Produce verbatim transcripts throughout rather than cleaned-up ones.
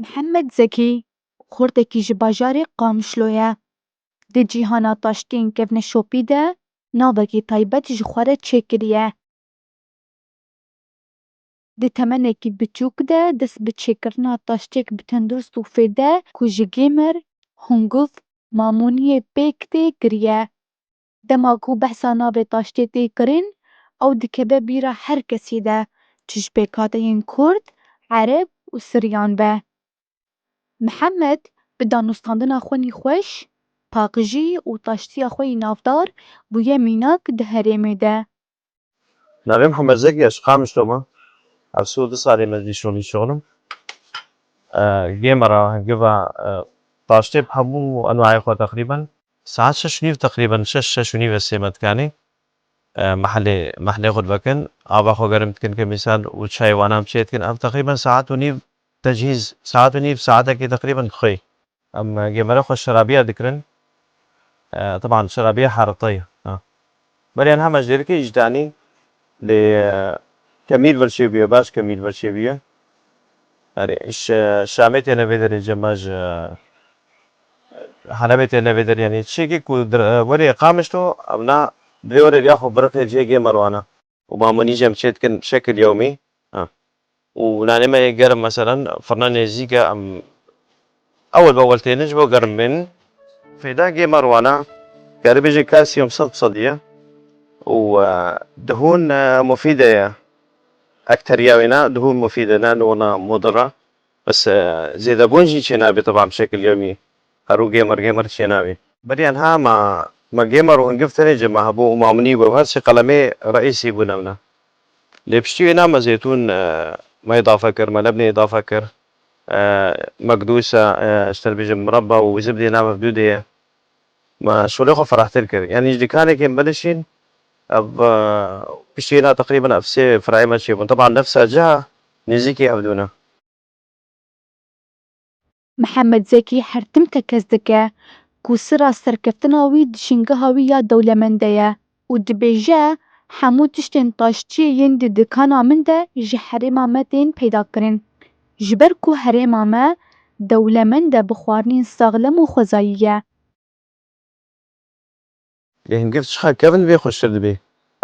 Mihemed Zekî, xortekî ji bajarê Qamişlo ye. Di cîhana taştiyên kevneşopî de navekî taybet ji xwe re çêkiriye. Di temenekî biçûk de dest bi çêkirina taştêk bi tendûr sûfê de ku ji gemer, hungiv, mamoniyê pêk tê kiriye. Dema ku behsa navê taştê tê kirin, ew dikeve bîra her kesî de, çi ji pêkhateyên kurd, ereb û siryan be. Mihemed bi danûstandina xwe nîxweş, paqijî û taştiya xwe yî navdar bûye mînak di herêmê de. Navê Mihemed Zekî ye, ji Qamişlo me. Ev sê û du salê me dî şolî şixlim. E, gêmera, hingiva, e, taştê bi hemû enwayê xwe teqrîben. Saet şeş û nîv teqrîben, şeş, şeş û nîv ez sê me dikanê. E, mehelê, mehelê xwe divekin, ava xwe germ dikin ke mîsal û çayê wana em çê dikin. Ev teqrîben saet û nîv tecihîz, saet û nîv, saetekê teqrîben dixwê. Em, e, gêmera xwe şerabiya dikirin. E, teban şerabiya herite ye. Ha. Beriyan hema jêrikê îcdanî lê, e, kemîr vir çêbûye, baş kemîr vir çêbûye. Yanî, ş-, Şamê têne vê derê cema ji Helebê têne vê derê, yanî, tiştekî ku dir-, werê Qamişlo, em na vê werê riya xwe biriqê cihê gêmer wana. Û mamonî jî em çê dikin şekil yewmî. Ha. Û nanê me yê germ, meselen, firna nêzîk e, em ewil be ewil tênin ji bo germ bên. Fêda gêmer wana, geribê jî kalsiyum sed bi sed ye. Û, e, dihûn, e, mufîde ye. Ekteriya wê ne, dihûn mufîde ne, nûna mudira. Bes, e, zêdebûn jî çênabê, teban bi şekil yewmî. Her rû gêmer gêmer çênabê. Beriyan ha ma, ma gêmer û hingiv tenê cema hebû û maminî bû. Her sê qelemê reîsî bûn evna. Lê piştî wê na me zêtûn, e, me îdafe kir, me lebnê îdafe kir. E, mekdûsa, e, ji te dibêjim mireba û zibdê na me vdûdê ye. Me şolê xwe ferahtir kir. Yanî ji dikanekê em binişîn, ev, e, piştî wê na teqrîben ev sê firayê me çêbûn. Teban nefsa ciha nêzîkî ev dû ne. Mihemed Zekî her tim tekez dike ku sira serkeftina wî di şîngeha wî ya dewlemend de ye û dibêje, hemû tiştên taştiyê yên di dikana min de ji herêma me tên peyda kirin. Ji ber ku herêma me dewlemend e bi xwarinên saxlem û xwezayî ye. Lê hingiv çiqa kevin bê xweştir dibê.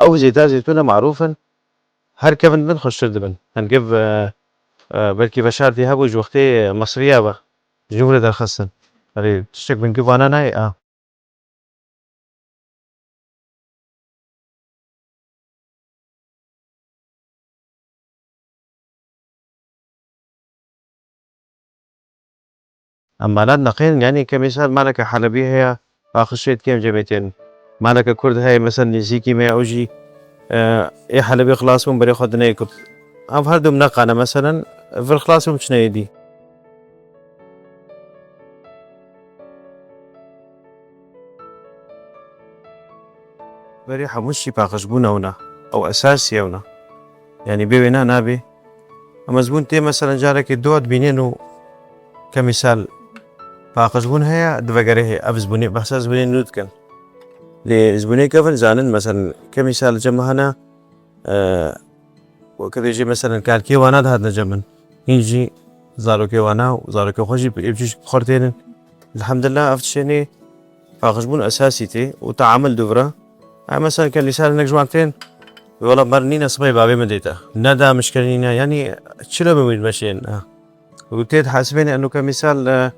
Ew zêta zêtûne marûf in. Her kevin bin xweştir dibin. Hingiv, e, e, belkî veşartî hebû ji wextê Misriya ve. Ji nû re derxistin. Erê, tiştek bi hingiv wana nayê, a. Em malat neqên, yanî kemî ser maleke Helebî heye, paqij çê dike em cemê tên. Maleke Kurd heye, mesela nêzîkî me, ew jî, e, ê Helebî xilas bûn, berê xwe dineyê Kurd. Ev her du neqane, meselen, vir xilas bûn, çine êdî. Berê hemû şî paqijbûn ewna. Ew esasî ewna. Yanî bê wêna nabê. Em zibûn tê, meselen, carekê dua dibînên û kemî sal paqijbûn heye, divegerê heye. Ev zibûnê, behsa zibûnê nû dikin. Lê zibûnê kevin zanin, meselen, kemî sal cem hene, e, weke dê jî, meselen, kalkê wana dihatine cem min. Hîn jî zarokê wana û zarokê xwe jî bi êv jî xwe tênin. Elhamdulillah, ev tiştê nê paqijbûn esasî tê û teamul dûvira. Em, meselen, ke lîsar hinek ji wan tên, wela ber nîne sibê bavê min dête. Ne da mişkenîne, yanî çilo min wî dimeşên, ha. Û tê dihesibêne eno ke mîsal, e,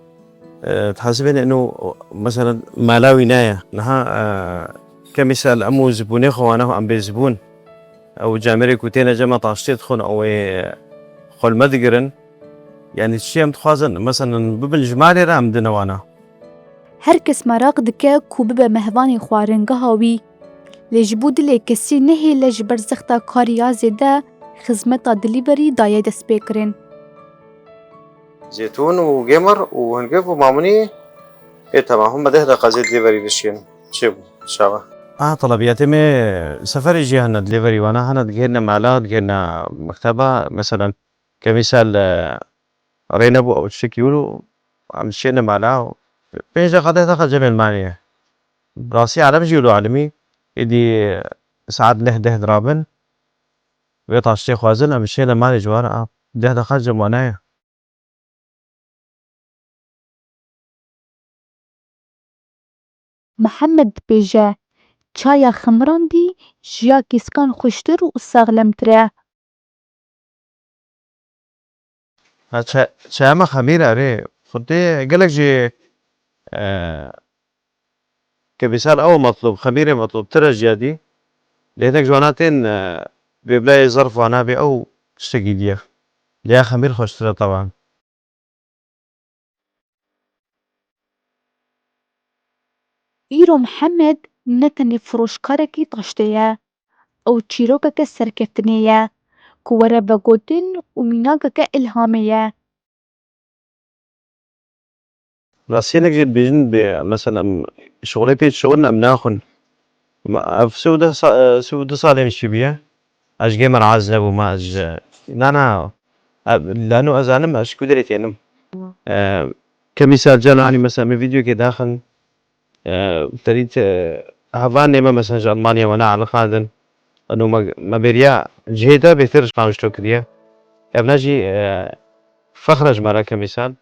e, dihesibêne eno, meselen, mala wî neye. Niha, e, ke mîsal em û zibûnê xwe wana em bê zibûn. Ew camêrê ku têne cema taştê dixwin, ew ê xwe li me digirin. Yanî çi em dixwazin, meselen, bibin ji malê re em dine wana. Her kes meraq dike ku bibe mehvanê xwaringeha wî. Lê ji bo dilê kesî nehêle ji ber zexta karî ya zêde, xizmeta delivery daye destpêkirin. Zêtûn û gemer û hingiv û mamunî, ê, temam, hûn me deh deqa zê delivery dişiyên. Çi bû? Çawa? A, telebiyatê me seferê jî hene, delivery wana hene, digihêrine mala, digihêrine mekteba, meselen, ke mîsal, e, rê nebû ew tiştekî wilo, em dişêne mala, pênc deqa, deh deqa cemê li malê ye. Rastî alem jî wilo alimî, êdî saet neh deh dirabin, vê taştê xwazin, em dişêne malê ji wan re, a, deh deqa cem wana ye. Mihemed dibêje, çaya ximirandî ji ya kîskan xweştir û saxlemtir e. Ha, ça-, çaya me xemîr e, erê. Xwedê gelek jî, e, kemîsal ew metlûb, xemîrê metlûbtir e ji ya dî. Lê hinek ji wana tên, e, bê bila yê zerf wana bê ew tiştekî dî ye. Lê ya xemîr xweştir e teban. Îro Mihemed ne tenê firoşkarekî taştê ye, ew çîrokeke serkeftinê ye, ku were vegotin û mînakeke îlhamê ye. Rastî hinek jî dibêjin, bê, mesela, em şixulê pê şixulin, em naxwin. Ma ev sê û deh sa-, sê û du salên şibiye. Ez ji gê me re hez nebû, ma ez ji, na, na. Ev, lano ez zanim, ez ji ku derê tênim. E, kemî sal can anî, mesela, min vîdeokê daxin. E, terî te, hevanê me, mesela, ji Almanya me nealiqandin. Eno me, me bêriya cihê te bêtir ji qamij to kiriye. Ev ne jî, e, fexre ji me re kemî sal.